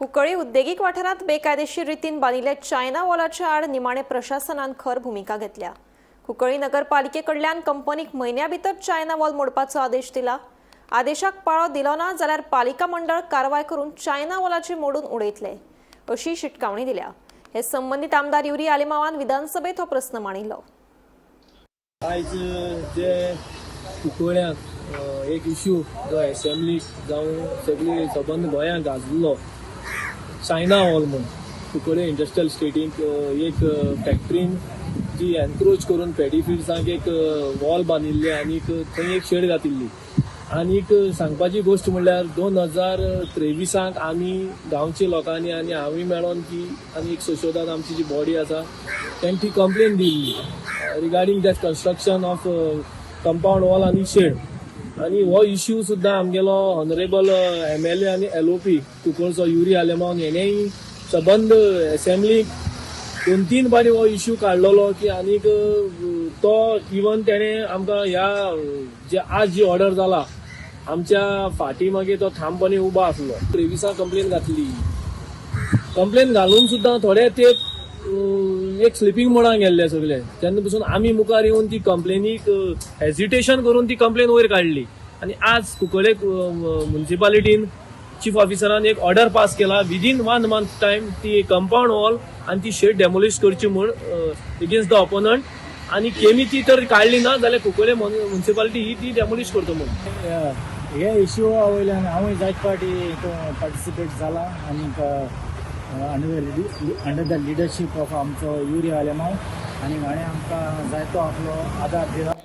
कुंकळी उद्देगीक वाठारांत बेकायदेशीर रितीन बांदिल्ल्या चायना वॉलाच्या आड निमाणे प्रशासनान खर भुमिका घेतल्या. कुंकळी नगरपालिके कडल्यान कंपनीक म्हयन्या भितर चायना वॉल मोडपाचो आदेश दिला. आदेशाक पाळो दिलो ना जाल्यार पालिका मंडळ कारवाय करून चायना वॉलाची मोडून उडयतले, अशी शिटकावणी दिल्या. हे संबंदीत आमदार युरी आलेमावान विधानसभेत हो प्रस्न मांडिल्लो. आयज जे कुंकळ्यांक एक इश्यू जो एसेंब्लीक जावं सगळी सबंद गोंयांत गाजल्लो, चायना हॉल म्हूण, कुंकळे इंडस्ट्रियल इस्टेटीक एक फॅक्टरीन जी एनक्रोच करून पेडी फिल्ड्सांक एक वॉल बांदिल्ली आनीक थंय एक शेड घातिल्ली. आनीक सांगपाची गोश्ट म्हणल्यार 2023 आमी गांवच्या लोकांनी आनी हांवूय मेळोन की आनी एक सोशोदाद आमची जी बॉडी आसा, तांणी ती complain Delhi regarding that construction of compound wall आनी शेड. आनी हो इश्यू सुद्दां आमगेलो ऑनरेबल एमएलए आनी एलओपी कुंकळचो युरी आलेमावन हेणेय सबंद एसेंब्लीक दोन तीन फावटी हो इश्यू काडलेलो की आनीक तो इवन तेणें आमकां ह्या जे आज जी ऑर्डर जाला, आमच्या फाटी मागीर तो ठामपणे उबो आसलो. 23 कंप्लेन घातली. कंप्लेन घालून सुद्दां थोडे तेंप एक स्लिपींग मोडान गेल्ले सगळे. तेन्ना पसून आमी मुखार येवन ती कंप्लेनीक हेजिटेशन करून ती कंप्लेन वयर काडली आनी आज कुंकळे म्युन्सिपालिटीन चीफ ऑफिसरान एक ऑर्डर पास केला, विदीन वन मंथ टायम ती कंपाऊंड वॉल आनी ती शेड डेमोलिश करची म्हूण एगेन्स्ट the opponent. आनी केमी ती तर काडली ना जाल्यार कुंकळे म्युन्सिपालिटी ही ती डेमोलिश करता म्हूण. हे इश्यू वयल्यान हांवूय जायते फावटी पार्टिसिपेट जाला आनीक under the leadership of आमचो युरी आलेमाव आनी हाणें आमकां जायतो आपलो आदार दिला.